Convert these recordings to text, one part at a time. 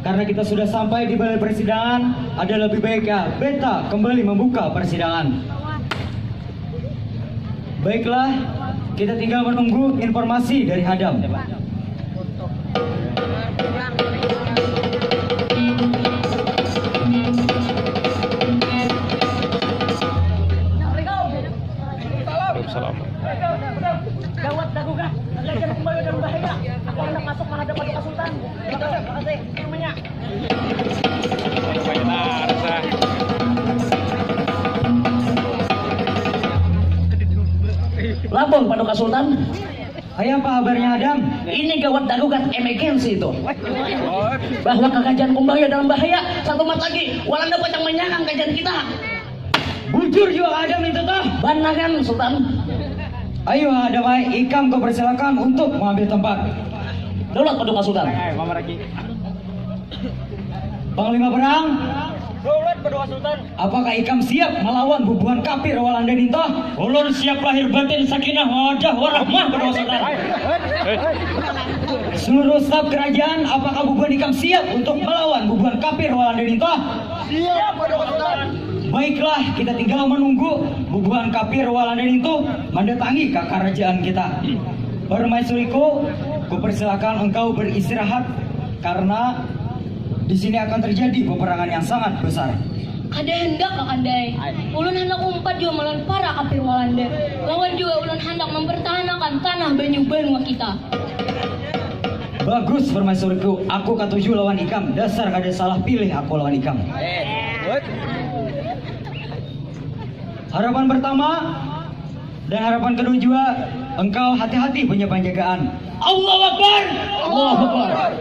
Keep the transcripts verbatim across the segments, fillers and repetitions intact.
Karena kita sudah sampai di balai persidangan, ada lebih baiknya beta kembali membuka persidangan. Baiklah, kita tinggal menunggu informasi dari Hadam. Waalaikumsalam. Gawat, dagukan. Raja Kumbaya dalam bahaya. Aku hendak masuk menghadap Paduka Sultan. Makasih, makasih. Namanya. Lapor Paduka Sultan. Hai, apa kabarnya, Hadam? Ini gawat darurat, emergency itu. Bahwa kerajaan Kumbaya dalam bahaya. Satu mat lagi, Walanda pacang menyerang kerajaan kita. Bujur jua Hadam itu tuh. Banaran, Sultan. Ayo, Hadam ai, ikam kupersilakan untuk mengambil tempat. Daulat Paduka Sultan. Panglima perang. Daulat Paduka Sultan. Apakah ikam siap melawan bubuhan kafir Walanda ninto? Ulun siap lahir batin, sakinah, mawadah, warahmah, Paduka Sultan. Seluruh staf kerajaan, apakah bubuhan ikam siap untuk melawan bubuhan kafir Walanda ninto? Siap, Paduka Sultan. Baiklah, kita tinggal menunggu bubuhan kafir Walanda ninto mendatangi ke kerajaan kita. Permaisuriku, kupersilakan engkau beristirahat karena di sini akan terjadi peperangan yang sangat besar. Kada handak, Kakanda ai. Ulun handak umpat jua melawan para kafir Walanda. Lawan jua ulun handak mempertahankan tanah banyu banua kita. Bagus, permaisuriku. Aku katuju lawan ikam. Dasar kada salah pilih aku lawan ikam. Harapan pertama, dan harapan kedua jua, engkau hati-hati punya penjagaan. Allahu Akbar! Allahu Akbar!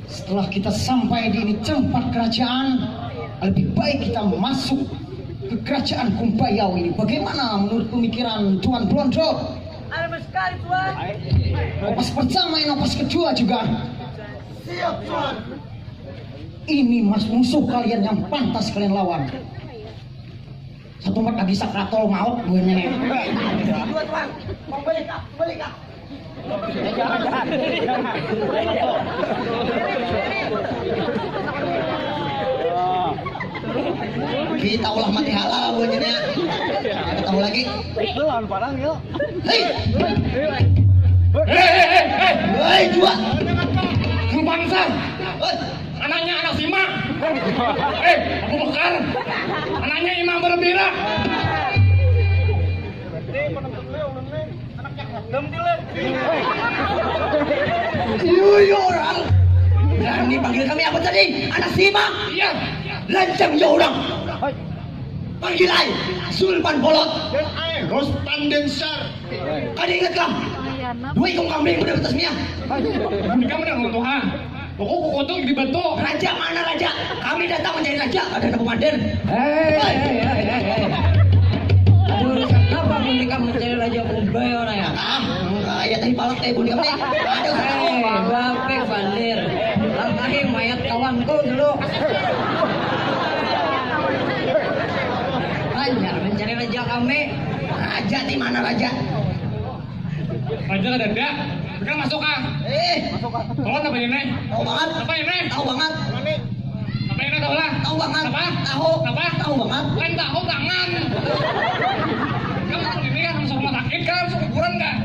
Setelah kita sampai di ini tempat kerajaan, lebih baik kita masuk ke kerajaan Kumbayau ini. Bagaimana menurut pemikiran Tuan Blondo? Ada sekali, Tuan. Opas pertama, ini opas kedua juga. Siap, Tuan. Ini mas musuh kalian yang pantas kalian lawan. Satu mat lagi sakaratul maut buhannya nih. Dua, Tuan. Kembali kah? Kembali kah? Kita ulah mati halal buhannya nih. Ketemu lagi. Itu lawan parang, yuk. Hei! Hei, hei, hei, hei! Hei, dua! Lu bangsa! Hei! Anaknya anak Sima. Eh, Abu Bakar. Anaknya Imam Berbira. Iyo, iyo, orang. Berani panggil kami apa tadi? Anak Sima? Iya. Lancang ya orang. Panggil ai, Sulpan Bolot. Rustan Densar. Kada ingat kah? Dua ikung kambing udah betas miang. Bukan kamu dah orang tuha. Pokok kukutuk di batu. Raja mana raja? Kami datang mencari raja. Ada anak komandan. Hei, hei, hei, hei, hei. Ada urusan apa pun kamu mencari raja Kumbaya orang ya? Ah, enggak ya tadi palak teh bundi kami. Ada urusan apa? Hei, bape bandir. Langkahi mayat kawanku dulu. Hanyar mencari raja kami. Raja di mana raja? Raja kada ada. Kita masuk ah. Eh, masuk ah. Kawan apa ini? Tahu banget. Apa ini? Tahu banget. Apa ini tahu lah? Tahu banget. Apa? Tahu. Apa? Tahu banget. Kan tahu tangan. Kamu ini kan masuk rumah sakit kan, masuk kuburan kan?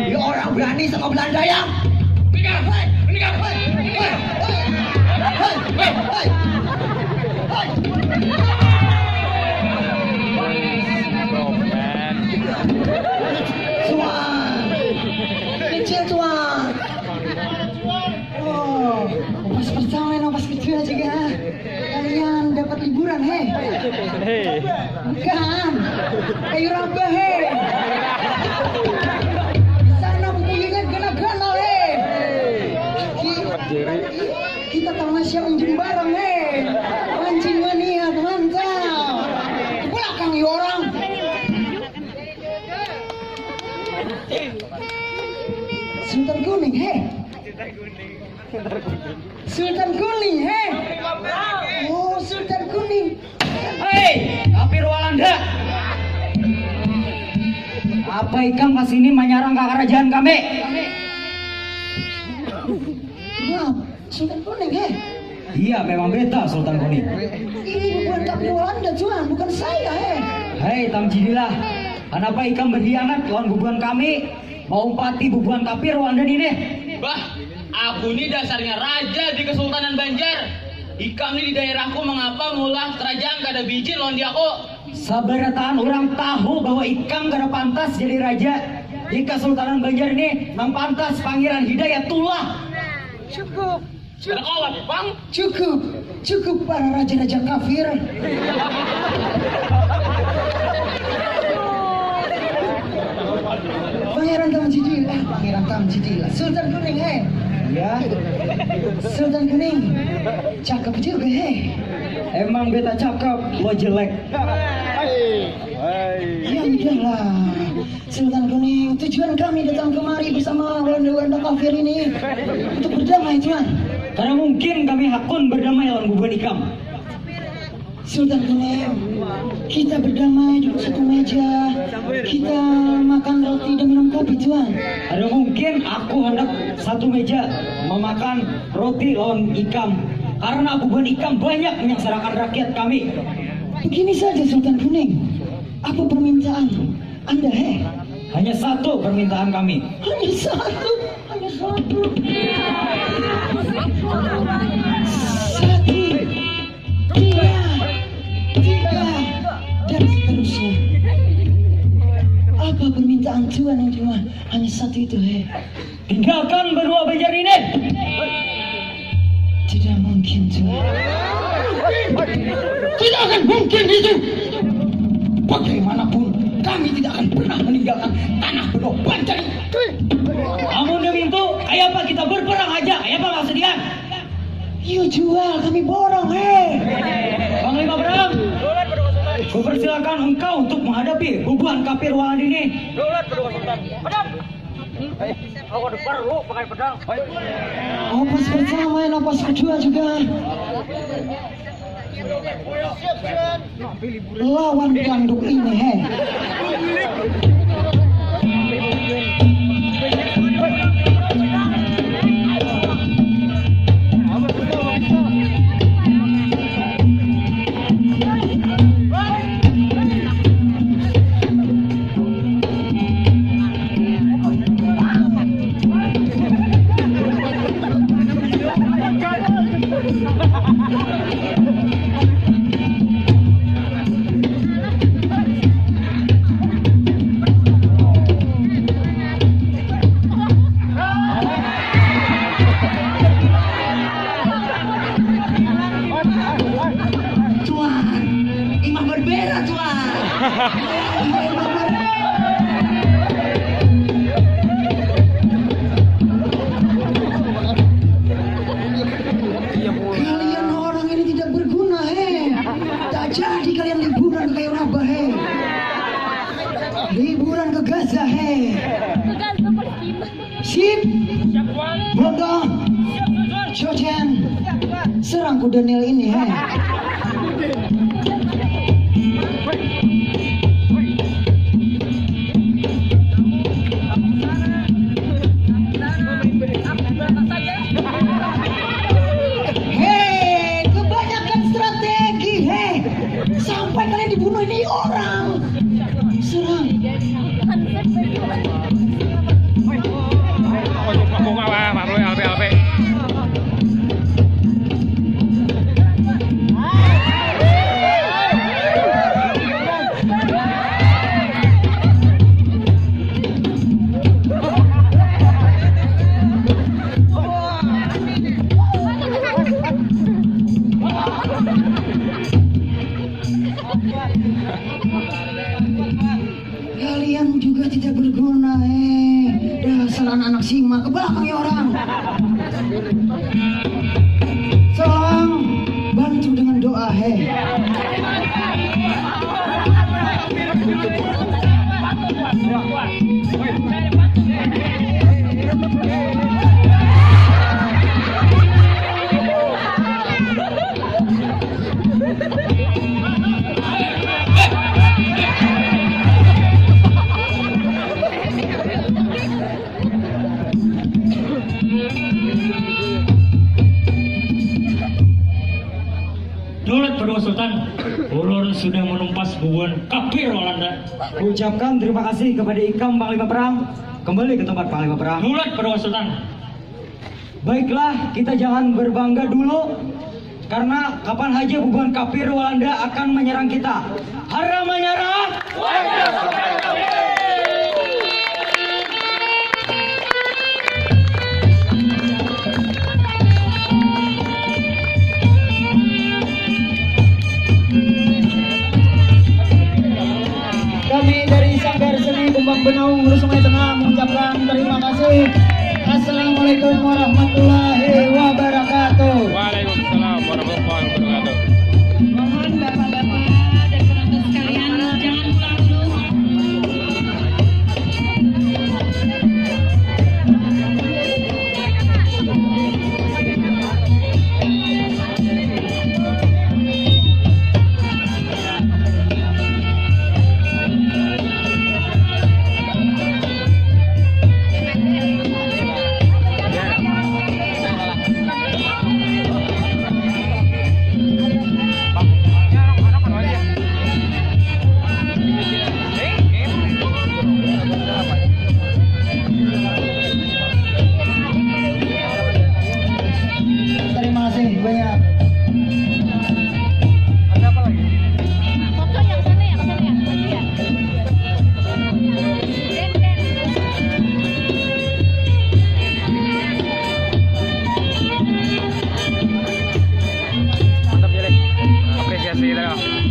Ya orang berani sama Belanda ya. Ini kan, ini kan, ini kan. Hei, hei, hei. Hei. Cuan. Kecil cuan. Oh, pas pertama yang pas kecil juga. Kalian dapat liburan, hei. Hei. Bukan. Kayu raba, hei. Di sana bubuyunya ganal-ganal, hei. Kita tamasya unjung barang, hei. Mancing maniat, mantap. Ke belakang, ya orang. Sultan Kuning, hei. Sultan Kuning, hei. Oh, Sultan Kuning. Hei, Hei, kafir Walanda. Apa ikam kasini manyarang ka karajaan kami? Maaf, Sultan Kuning, eh. Iya, memang beta Sultan Kuning. Ini bubuhan kafir Walanda, Tuan, bukan saya, eh. Hei, Tamjidilah. Kenapa ikam berkhianat lawan bubuhan kami? Maumpati bubuhan kafir Walanda ini. Bah, aku ni dasarnya raja di Kesultanan Banjar. Ikam ni di daerahku mengapa maulah kerajaan kada bijil lawan di aku? Sabarataan urang tahu bahwa ikam kada pantas jadi raja di Kesultanan Banjar ini, nang pantas Pangeran Hidayatullah. Cukup. Kada kawa, Bang. Cukup. Cukup para raja-raja kafir. Pangeran Tamjidil, eh, Pangeran Tamjidil. Sultan Kuning, eh. Ya. Sultan Kuning. Cakep juga, eh. Emang beta cakep, lo jelek. Ya udahlah. Sultan Kuning, tujuan kami datang kemari bersama Walanda-Walanda kafir ini untuk berdamai, Tuan. Karena mungkin kami hakun berdamai lawan bubuhan ikam. Sultan Kuning, kita berdamai duduk satu meja, kita makan roti dan minum kopi, Tuan. Ada mungkin aku hendak satu meja memakan roti lawan ikam karena bubuhan ikam banyak menyengsarakan rakyat kami. Begini saja, Sultan Kuning, apa permintaan Anda, heh? Hanya satu permintaan kami. Hanya satu, hanya satu. Satu, dua, tiga, dan seterusnya. Apa permintaan Tuan yang cuma hanya satu itu, heh? Tinggalkan benua Banjar ini. Tidak mungkin, Tuan. Tidak akan mungkin itu. Bagaimanapun, kami tidak akan pernah meninggalkan tanah benua Banjar ini. Amun demi itu, kayapa kita berperang aja? Kayapa maksudnya? Iya jual, kami borong, heh. Panglima Perang, kupersilakan engkau untuk menghadapi bubuhan kafir Wahan ini. Aku ada perlu pakai pedang. Opas pertama, opas kedua juga. Lawan ganduk ini, heh. Tuan, imah berbeda, Tuan. Kalian orang ini tidak berguna, eh. Tak jadi kalian liburan ke Kayu Rabah, eh. Liburan ke Gaza, eh. Sip. Bondo. Jojen. Serang ku Daniel ini, heh. Hei, kebanyakan strategi, hei. Sampai kalian dibunuh ini orang. Serang. Kalian juga tidak berguna, eh. Dasar anak-anak sima, ke belakang ya orang. Tolong bantu dengan doa, heh. Pada Sutan, ulun sudah menumpas bubuhan kafir Walanda. Ucapkan terima kasih kepada ikam Panglima Perang. Kembali ke tempat Panglima Perang. Nulat pada Sutan. Baiklah, kita jangan berbangga dulu karena kapan haja bubuhan kafir Walanda akan menyerang kita. Hara menyerang! Kami dari Sanggar Seni Kumbang Benaung Hulu Sungai Tengah mengucapkan terima kasih. Assalamualaikum warahmatullahi wabarakatuh. Waalaikumsalam warahmatullahi wabarakatuh. Mohon bapak-bapak dan penonton sekalian jangan pulang dulu. Terima kasih banyak. Ada apa lagi? Foto yang sana, yang sana, yang sana, ya. Den, den. Mantap, Jere. Apresiasi kita.